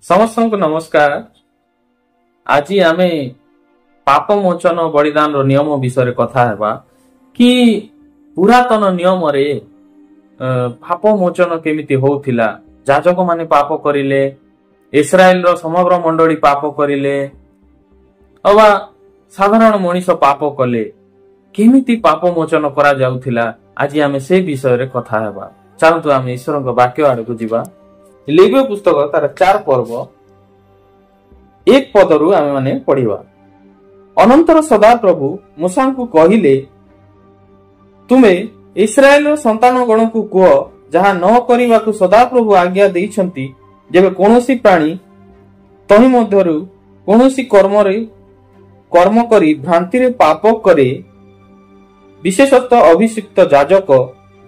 ସମସ୍ତଙ୍କୁ ନମସ୍କାର। ଆଜି ଆମେ ପାପ ମୋଚନ ବଳିଦାନର ନିୟମ ବିଷୟରେ କଥା ହେବା କି ପୁରାତନ ନିୟମରେ ପାପ ମୋଚନ କେମିତି ହଉଥିଲା। ଯାଜକ ମାନେ ପାପ କରିଲେ, ଇସ୍ରାଏଲର ସମଗ୍ର ମଣ୍ଡଳୀ ପାପ କରିଲେ, ଅବା ସାଧାରଣ ମଣିଷ ପାପ କଲେ, କେମିତି ପାପ ମୋଚନ କରାଯାଉଥିଲା, ଆଜି ଆମେ ସେ ବିଷୟରେ କଥା ହେବା। ଚାଲନ୍ତୁ ଆମେ ଈଶ୍ୱରଙ୍କ ବାକ୍ୟ ଆଡକୁ ଯିବା। ଲେବୀୟ ପୁସ୍ତକ ତାର 4 ପର୍ବ 1 ପଦରୁ ଆମେ ମାନେ ପଢିବା। ଅନନ୍ତର ସଦାପ୍ରଭୁ ମୋଶାଙ୍କୁ କହିଲେ, ତୁମେ ଇସ୍ରାଏଲର ସନ୍ତାନଗଣକୁ କୁହ, ଯାହା ନ କରିବାକୁ ସଦାପ୍ରଭୁ ଆଜ୍ଞା ଦେଇଛନ୍ତି, ଯେବେ କୌଣସି ପ୍ରାଣୀ ତହିଁ ମଧ୍ୟରୁ କୌଣସି କର୍ମରେ କର୍ମ କରି ଭ୍ରାନ୍ତିରେ ପାପ କରେ, ବିଶେଷତଃ ଅଭିଷିକ୍ତ ଯାଜକ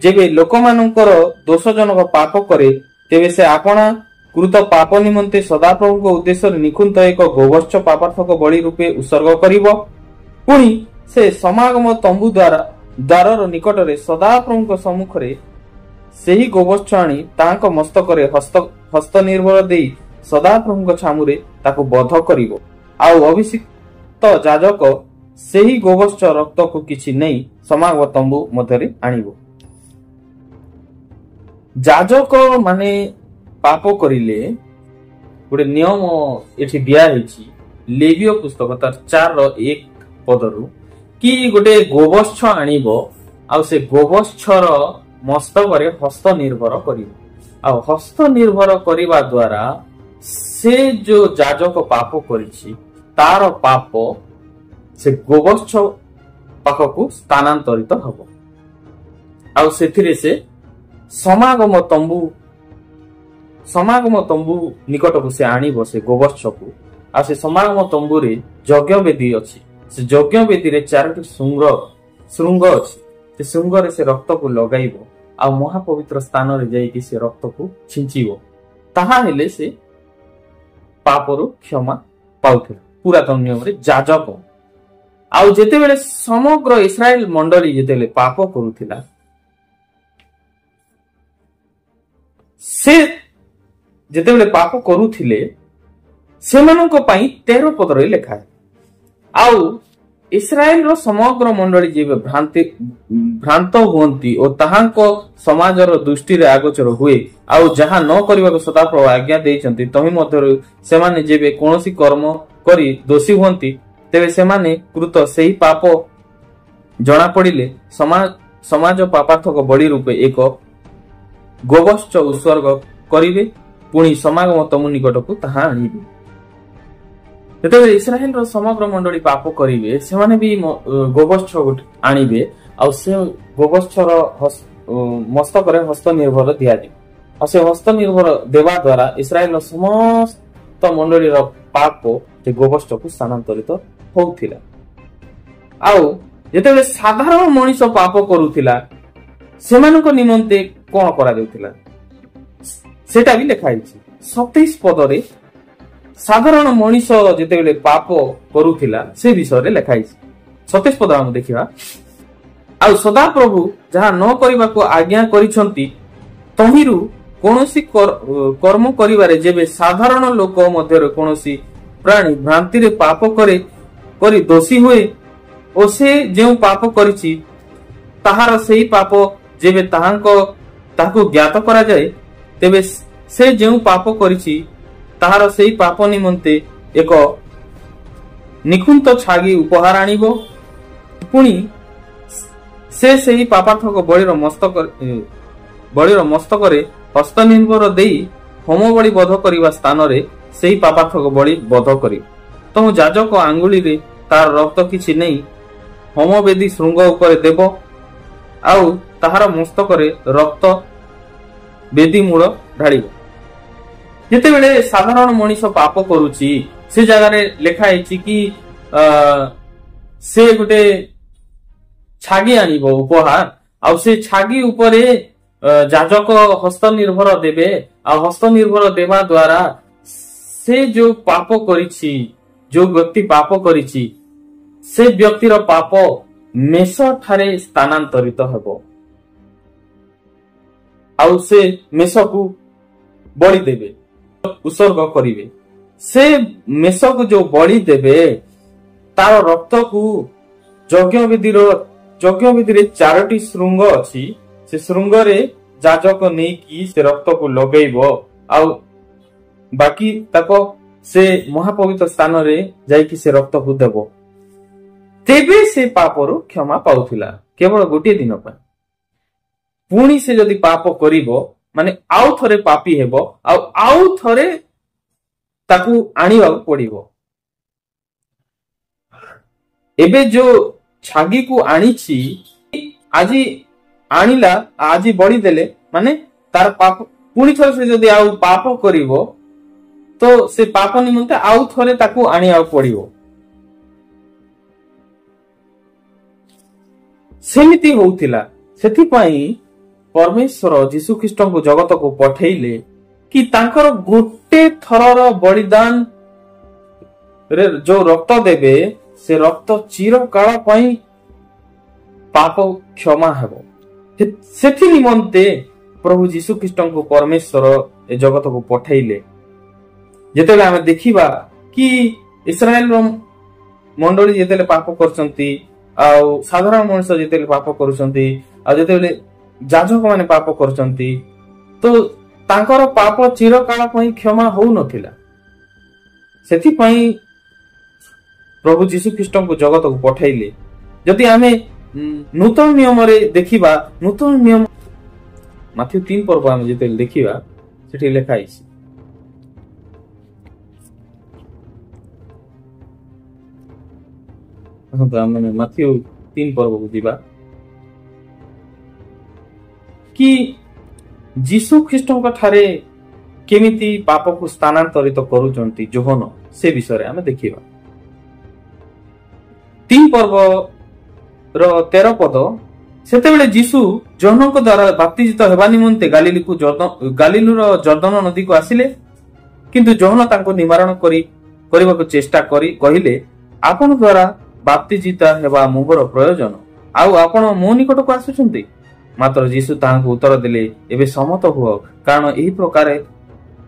ଯେବେ ଲୋକମାନଙ୍କର ଦୋଷଜନକ ପାପ କରେ, ତେବେ ସେ ଆପଣା କୃତ ପାପ ନିମନ୍ତେ ସଦାପ୍ରଭୁଙ୍କ ଉଦ୍ଦେଶ୍ୟରେ ନିଖୁନ୍ତ ଏକ ଗୋବତ୍ସ ପାପାର୍ଥକ ବଳି ରୂପେ ଉତ୍ସର୍ଗ କରିବ। ପୁଣି ସେ ସମାଗମ ତମ୍ବୁ ଦ୍ୱାରର ନିକଟରେ ସଦାପ୍ରଭୁଙ୍କ ସମ୍ମୁଖରେ ସେହି ଗୋବତ୍ସ ଆଣି ତାହାଙ୍କ ମସ୍ତକରେ ହସ୍ତ ନିର୍ଭର ଦେଇ ସଦାପ୍ରଭୁଙ୍କ ଛାମୁରେ ତାକୁ ବଧ କରିବ। ଆଉ ଅଭିଷିକ୍ତ ଯାଜକ ସେହି ଗୋବତ୍ସ ରକ୍ତକୁ କିଛି ନେଇ ସମାଗମ ତମ୍ବୁ ମଧ୍ୟରେ ଆଣିବ। ଯାଜକ ମାନେ ପାପ କରିଲେ ଗୋଟେ ନିୟମ ଏଠି ଦିଆ ହେଇଛି ଲେବୀୟ ପୁସ୍ତକ ତାର 4:1 ପଦରୁ କି ଗୋଟେ ଗୋବତ୍ସ ଆଣିବ, ଆଉ ସେ ଗୋବତ୍ସର ମସ୍ତକରେ ହସ୍ତ ନିର୍ଭର କରିବ। ଆଉ ହସ୍ତ ନିର୍ଭର କରିବା ଦ୍ଵାରା ସେ ଯୋଉ ଯାଜକ ପାପ କରିଛି ତାର ପାପ ସେ ଗୋବତ୍ସ ପାଖକୁ ସ୍ଥାନାନ୍ତରିତ ହବ। ଆଉ ସେଥିରେ ସେ ସମାଗମ ତମ୍ବୁ ନିକଟକୁ ସେ ଆଣିବ ସେ ଗୋବତ୍ସକୁ। ଆଉ ସେ ସମାଗମ ତମ୍ବୁରେ ଯଜ୍ଞବେଦୀ ଅଛି, ସେ ଯଜ୍ଞବେଦୀରେ 4ଟି ଶୃଙ୍ଗ ଅଛି, ସେ ଶୃଙ୍ଗରେ ସେ ରକ୍ତକୁ ଲଗାଇବ ଆଉ ମହାପବିତ୍ର ସ୍ଥାନରେ ଯାଇକି ସେ ରକ୍ତକୁ ଛିଞ୍ଚିବ। ତାହା ହେଲେ ସେ ପାପରୁ କ୍ଷମା ପାଉଥିଲା ପୁରାତନ ନିୟମରେ ଯାଜକ। ଆଉ ଯେତେବେଳେ ସମଗ୍ର ଇସ୍ରାଏଲ ମଣ୍ଡଳୀ ଯେତେବେଳେ ପାପ କରୁଥିଲା, ସେ ଯେତେବେଳେ ପାପ କରୁଥିଲେ ସେମାନଙ୍କ ପାଇଁ 13 ପଦରେ ଲେଖା। ଆଉ ଇସ୍ରାଏଲର ସମଗ୍ର ମଣ୍ଡଳୀ ଯେବେ ଭ୍ରାନ୍ତ ହୁଅନ୍ତି ଓ ତାହାଙ୍କ ସମାଜର ଦୃଷ୍ଟିରେ ଆଗୋଚର ହୁଏ, ଆଉ ଯାହା ନ କରିବାକୁ ସଦାପ୍ରଭୁ ଆଜ୍ଞା ଦେଇଛନ୍ତି ତହିଁ ମଧ୍ୟରୁ ସେମାନେ ଯେବେ କୌଣସି କର୍ମ କରି ଦୋଷୀ ହୁଅନ୍ତି, ତେବେ ସେମାନେ କୃତ ସେହି ପାପ ଜଣା ପଡ଼ିଲେ ସମାଜ ପାପାର୍ଥକ ବଳି ରୂପେ ଏକ ଗୋବତ୍ସ ଉତ୍ସର୍ଗ କରିବେ, ପୁଣି ସମାଗମ ତମ୍ବୁ ନିକଟକୁ ତାହା ଆଣିବେ। ଯେତେବେଳେ ଇସ୍ରାଏଲର ସମଗ୍ର ମଣ୍ଡଳୀ ପାପ କରିବେ, ସେମାନେ ବି ଗୋବତ୍ସ ଗୋଟେ ଆଣିବେ, ଆଉ ସେ ଗୋବତ୍ସର ମସ୍ତକରେ ହସ୍ତ ନିର୍ଭର ଦିଆଯିବ। ଆଉ ସେ ହସ୍ତ ନିର୍ଭର ଦେବା ଦ୍ଵାରା ଇସ୍ରାଏଲର ସମସ୍ତ ମଣ୍ଡଳୀର ପାପ ସେ ଗୋବତ୍ସକୁ ସ୍ଥାନାନ୍ତରିତ ହଉଥିଲା। ଆଉ ଯେତେବେଳେ ସାଧାରଣ ମଣିଷ ପାପ କରୁଥିଲା, ସେମାନଙ୍କ ନିମନ୍ତେ କଣ କରାଯାଉଥିଲା ସେଟା ବି ଲେଖା ହେଇଛି 27 ପଦରେ। ସାଧାରଣ ମଣିଷ ଯେତେବେଳେ ପାପ କରୁଥିଲା ସେ ବିଷୟରେ ଲେଖା ହେଇଛି 27 ପଦ ଆମେ ଦେଖିବା। ଆଉ ସଦାପ୍ରଭୁ ଯାହା ନ କରିବାକୁ ଆଜ୍ଞା କରିଛନ୍ତି ତହିଁରୁ କୌଣସି କର୍ମ କରିବାରେ ଯେବେ ସାଧାରଣ ଲୋକ ମଧ୍ୟରେ କୌଣସି ପ୍ରାଣୀ ଭ୍ରାନ୍ତିରେ ପାପ କରି ଦୋଷୀ ହୁଏ, ଓ ସେ ଯେଉଁ ପାପ କରିଛି ତାହାର ସେହି ପାପ ଯେବେ ତାହାକୁ ଜ୍ଞାତ କରାଯାଏ, ତେବେ ସେ ଯେଉଁ ପାପ କରିଛି ତାହାର ସେହି ପାପ ନିମନ୍ତେ ଏକ ନିଖୁନ୍ତ ଛାଗି ଉପହାର ଆଣିବ। ପୁଣି ସେ ସେହି ପାପାର୍ଥକ ବଳିର ମସ୍ତକରେ ହସ୍ତ ନିର୍ଭର ଦେଇ ହୋମ ବଳି ବଧ କରିବା ସ୍ଥାନରେ ସେହି ପାପାର୍ଥକ ବଳି ବଧ କରିବ। ତହୁଁ ଯାଜକ ଆଙ୍ଗୁଳିରେ ତାର ରକ୍ତ କିଛି ନେଇ ହୋମବେଦୀ ଶୃଙ୍ଗ ଉପରେ ଦେବ, ଆଉ ତାହାର ମସ୍ତକରେ ରକ୍ତ ବେଦୀ ମୂଳ ଢାଳିବ। ଯେତେବେଳେ ସାଧାରଣ ମଣିଷ ପାପ କରୁଛି, ସେ ଜାଗାରେ ଲେଖା ହେଇଛି କି ସେ ଗୋଟେ ଛାଗି ଆଣିବ ଉପହାର, ଆଉ ସେ ଛାଗି ଉପରେ ଯାଜକ ହସ୍ତ ନିର୍ଭର ଦେବେ। ଆଉ ହସ୍ତ ନିର୍ଭର ଦେବା ଦ୍ଵାରା ସେ ଯୋଉ ପାପ କରିଛି, ଯୋଉ ବ୍ୟକ୍ତି ପାପ କରିଛି, ସେ ବ୍ୟକ୍ତିର ପାପ ମେଷ ଠାରେ ସ୍ଥାନାନ୍ତରିତ ହେବ, ଆଉ ସେ ମେଷକୁ ବଳି ଦେବେ। ଉତ୍ସର୍ଗ କରିବେ। ସେ ମେଷକୁ ଯୋଉ ବଳି ଦେବେ ତାର ରକ୍ତକୁ ଯଜ୍ଞ ବେଦୀରେ 4ଟି ଶୃଙ୍ଗ ଅଛି, ସେ ଶୃଙ୍ଗରେ ଯାଜକ ନେଇକି ସେ ରକ୍ତକୁ ଲଗେଇବ ଆଉ ବାକି ତାକ ସେ ମହାପବିତ୍ର ସ୍ଥାନରେ ଯାଇକି ସେ ରକ୍ତକୁ ଦେବ। ତେବେ ସେ ପାପରୁ କ୍ଷମା ପାଉଥିଲା କେବଳ ଗୋଟିଏ ଦିନ ପାଇଁ। ପୁଣି ସେ ଯଦି ପାପ କରିବ, ମାନେ ଆଉ ଥରେ ପାପୀ ହେବ ଆଉ ଆଉ ଥରେ ତାକୁ ଆଣିବାକୁ ପଡିବ। ଏବେ ଯୋଉ ଛାଗିକୁ ଆଣିଛି, ଆଜି ଆଣିଲା, ଆଜି ବଳି ଦେଲେ, ମାନେ ତାର ପାପ ପୁଣି ଥରେ ସେ ଯଦି ଆଉ ପାପ କରିବ ତ ସେ ପାପ ନିମନ୍ତେ ଆଉ ଥରେ ତାକୁ ଆଣିବାକୁ ପଡିବ। ସେମିତି ହଉଥିଲା। ସେଥିପାଇଁ ପରମେଶ୍ୱର ଯୀଶୁ ଖ୍ରୀଷ୍ଟଙ୍କୁ ଜଗତକୁ ପଠେଇଲେ କି ତାଙ୍କର ଗୋଟେ ଥରର ବଳିଦାନ ରେ ଯୋଉ ରକ୍ତ ଦେବେ, ସେ ରକ୍ତ ଚିରକାଳ ପାଇଁ ପାପ କ୍ଷମା ହେବ। ସେଥି ନିମନ୍ତେ ପ୍ରଭୁ ଯୀଶୁ ଖ୍ରୀଷ୍ଟଙ୍କୁ ପରମେଶ୍ୱର ଏ ଜଗତକୁ ପଠେଇଲେ। ଯେତେବେଳେ ଆମେ ଦେଖିବା କି ଇସ୍ରାଏଲର ମଣ୍ଡଳୀ ଯେତେବେଳେ ପାପ କରୁଛନ୍ତି, ଆଉ ସାଧାରଣ ମଣିଷ ଯେତେବେଳେ ପାପ କରୁଛନ୍ତି, ଆଉ ଯେତେବେଳେ ଯାଜକ ମାନେ ପାପ କରୁଛନ୍ତି, ତ ତାଙ୍କର ପାପ ଚିରକାଳ ପାଇଁ କ୍ଷମା ହଉନଥିଲା। ସେଥିପାଇଁ ପ୍ରଭୁ ଯୀଶୁ ଖ୍ରୀଷ୍ଟଙ୍କୁ ଜଗତକୁ ପଠେଇଲେ। ଯଦି ଆମେ ନୂତନ ନିୟମରେ ଦେଖିବା, ନୂତନ ନିୟମ ମାଥିଉ 3 ପର୍ବ ଆମେ ଯେତେବେଳେ ଦେଖିବା, ସେଠି ଲେଖା ହେଇଛି। ଆସନ୍ତୁ ଆମେ ମାଥିଉ 3 ପର୍ବକୁ ଯିବା କି ଯୀଶୁ ଖ୍ରୀଷ୍ଟଙ୍କ ଠାରେ କେମିତି ପାପକୁ ସ୍ଥାନାନ୍ତରିତ କରୁଛନ୍ତି ଯୋହନ, ସେ ବିଷୟରେ ଆମେ ଦେଖିବା। 3 ପର୍ବ ର 13 ପଦ, ସେତେବେଳେ ଯୀଶୁ ଯୋହନଙ୍କ ଦ୍ୱାରା ବାପ୍ତିଜିତ ହେବା ନିମନ୍ତେ ଗାଲିଲୁର ଯର୍ଦ୍ଦନ ନଦୀକୁ ଆସିଲେ। କିନ୍ତୁ ଯୋହନ ତାଙ୍କୁ ନିବାରଣ କରିବାକୁ ଚେଷ୍ଟା କରି କହିଲେ, ଆପଣ ଦ୍ୱାରା ବାପ୍ତିଜିତ ହେବା ମୋହର ପ୍ରୟୋଜନ, ଆଉ ଆପଣ ମୋ ନିକଟକୁ ଆସୁଛନ୍ତି? ମାତ୍ର ଯୀଶୁ ତାହାଙ୍କୁ ଉତ୍ତର ଦେଲେ, ଏବେ ସମ୍ମତ ହୁଅ, କାରଣ ଏହି ପ୍ରକାରେ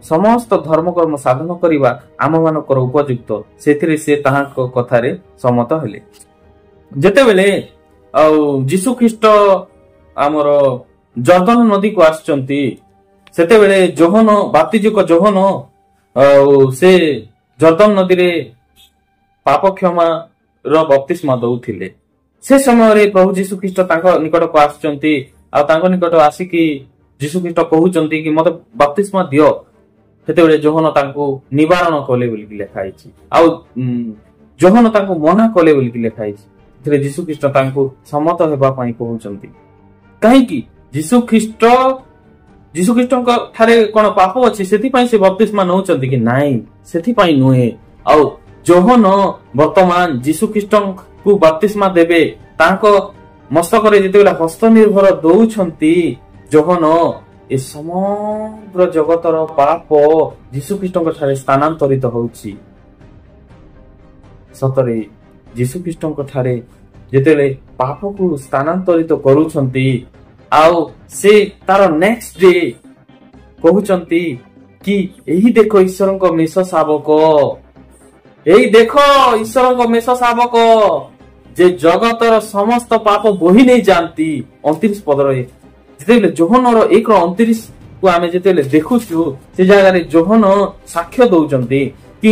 ସମସ୍ତ ଧର୍ମକର୍ମ ସାଧନ କରିବା ଆମମାନଙ୍କର ଉପଯୁକ୍ତ। ସେଥିରେ ସେ ତାହାଙ୍କ କଥାରେ ସମ୍ମତ ହେଲେ। ଯେତେବେଳେ ଆଉ ଯୀଶୁ ଖ୍ରୀଷ୍ଟ ଆମର ଯର୍ଦ୍ଦନ ନଦୀକୁ ଆସୁଛନ୍ତି, ସେତେବେଳେ ଯୋହନ, ବାପ୍ତିଜକ ଯୋହନ, ଆଉ ସେ ଯର୍ଦ୍ଦନ ନଦୀରେ ପାପ କ୍ଷମା ର ବପ୍ତିସ୍ମା ଦଉଥିଲେ। ସେ ସମୟରେ ପ୍ରଭୁ ଯୀଶୁ ଖ୍ରୀଷ୍ଟ ତାଙ୍କ ନିକଟକୁ ଆସୁଛନ୍ତି ଆଉ ତାଙ୍କ ନିକଟ ଆସିକି ଯୀଶୁ ଖ୍ରୀଷ୍ଟ କହୁଛନ୍ତି କି ମତେ ବାପ୍ତିସ୍ମା ଦିଅ। ସେତେବେଳେ ଯୋହନ ତାଙ୍କୁ ନିବାରଣ କଲେ ବୋଲିକି ଲେଖା ହେଇଛି, ଆଉ ଯୋହନ ତାଙ୍କୁ ମନା କଲେ ବୋଲିକି ଲେଖା ହେଇଛି। ଏଥିରେ ଯୀଶୁ ଖ୍ରୀଷ୍ଟ ତାଙ୍କୁ ସମ୍ମତ ହେବା ପାଇଁ କହୁଛନ୍ତି। କାହିଁକି? ଯୀଶୁ ଖ୍ରୀଷ୍ଟଙ୍କ ଠାରେ କଣ ପାପ ଅଛି, ସେଥିପାଇଁ ସେ ବପ୍ତିସ୍ମା ନଉଛନ୍ତି କି? ନାଇଁ, ସେଥିପାଇଁ ନୁହେଁ। ଆଉ ଯୋହନ ବର୍ତ୍ତମାନ ଯୀଶୁ ଖ୍ରୀଷ୍ଟଙ୍କୁ ବାପ୍ତିସ୍ମା ଦେବେ। ତାଙ୍କ ମସ୍ତକରେ ଯେତେବେଳେ ହସ୍ତ ନିର୍ଭର ଦଉଛନ୍ତି ଯୋହନ, ଏ ସମଗ୍ର ଜଗତର ପାପ ଯୀଶୁ ଖ୍ରୀଷ୍ଟଙ୍କ ଠାରେ ସ୍ଥାନାନ୍ତରିତ ହଉଛି। ସତରେ ଯୀଶୁ ଖ୍ରୀଷ୍ଟଙ୍କ ଠାରେ ଯେତେବେଳେ ପାପକୁ ସ୍ଥାନାନ୍ତରିତ କରୁଛନ୍ତି, ଆଉ ସେ ତାର ନେକ୍ସଟ ଡେ କହୁଛନ୍ତି କି ଏହି ଦେଖ ଈଶ୍ୱରଙ୍କ ମେଷ ଶାବକ, ଏଇ ଦେଖ ଈଶ୍ୱରଙ୍କ ମେଷ ଶାବକ ଯେ ଜଗତର ସମସ୍ତ ପାପ ବୋହି ନେଇ ଯାଆନ୍ତି। 29 ପଦରେ ଯେତେବେଳେ ଯୋହନର 1:29 କୁ ଆମେ ଯେତେବେଳେ ଦେଖୁଛୁ, ସେ ଜାଗାରେ ଯୋହନ ସାକ୍ଷ୍ୟ ଦଉଛନ୍ତି କି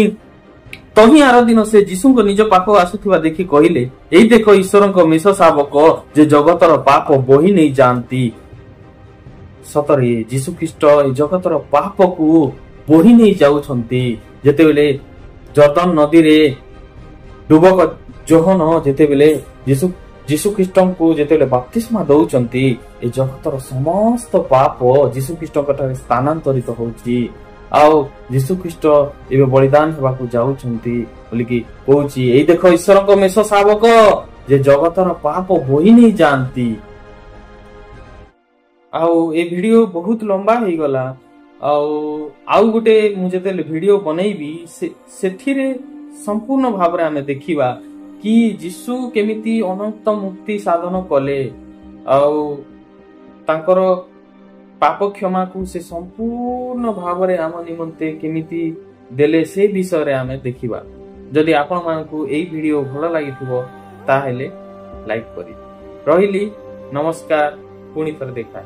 ତହିଁ ଆର ଦିନ ସେ ଯୀଶୁଙ୍କ ନିଜ ପାଖକୁ ଆସୁଥିବା ଦେଖି କହିଲେ, ଏଇ ଦେଖ ଈଶ୍ୱରଙ୍କ ମେଷ ଶାବକ ଯେ ଜଗତର ପାପ ବୋହି ନେଇ ଯାଆନ୍ତି। ସତରେ ଯୀଶୁ ଖ୍ରୀଷ୍ଟ ଏ ଜଗତର ପାପକୁ ବୋହି ନେଇ ଯାଉଛନ୍ତି। ଯେତେବେଳେ ଯର୍ଦ୍ଦନ ନଦୀରେ ଡୁବକ ଯୋହନ ଯେତେବେଳେ ଯୀଶୁ ଖ୍ରୀଷ୍ଟଙ୍କୁ ଯେତେବେଳେ ବାପ୍ତିସ୍ମା ଦଉଛନ୍ତି, ଏ ଜଗତର ସମସ୍ତ ପାପ ଯୀଶୁ ଖ୍ରୀଷ୍ଟଙ୍କ ଠାରେ ସ୍ଥାନାନ୍ତରିତ ହଉଛି ଆଉ ଯୀଶୁ ଖ୍ରୀଷ୍ଟ ଏବେ ବଳିଦାନ ହେବାକୁ ଯାଉଛନ୍ତି ବୋଲିକି କହୁଛି, ଏଇ ଦେଖ ଈଶ୍ୱରଙ୍କ ମେଷ ଶାବକ ଯେ ଜଗତର ପାପ ବୋହି ନେଇ ଯାଆନ୍ତି। ଆଉ ଏ ଭିଡିଓ ବହୁତ ଲମ୍ବା ହେଇଗଲା। ଆଉ ଗୋଟେ ମୁଁ ଯେତେବେଳେ ଭିଡିଓ ବନେଇବି, ସେଥିରେ ସମ୍ପୂର୍ଣ୍ଣ ଭାବରେ ଆମେ ଦେଖିବା କି ଯୀଶୁ କେମିତି ଅନନ୍ତ ମୁକ୍ତି ସାଧନ କଲେ ଆଉ ତାଙ୍କର ପାପ କ୍ଷମାକୁ ସେ ସମ୍ପୂର୍ଣ୍ଣ ଭାବରେ ଆମ ନିମନ୍ତେ କେମିତି ଦେଲେ ସେ ବିଷୟରେ ଆମେ ଦେଖିବା। ଯଦି ଆପଣମାନଙ୍କୁ ଏଇ ଭିଡ଼ିଓ ଭଲ ଲାଗିଥିବ ତାହେଲେ ଲାଇକ୍ କରିବେ। ରହିଲି, ନମସ୍କାର, ପୁଣି ଥରେ ଦେଖା।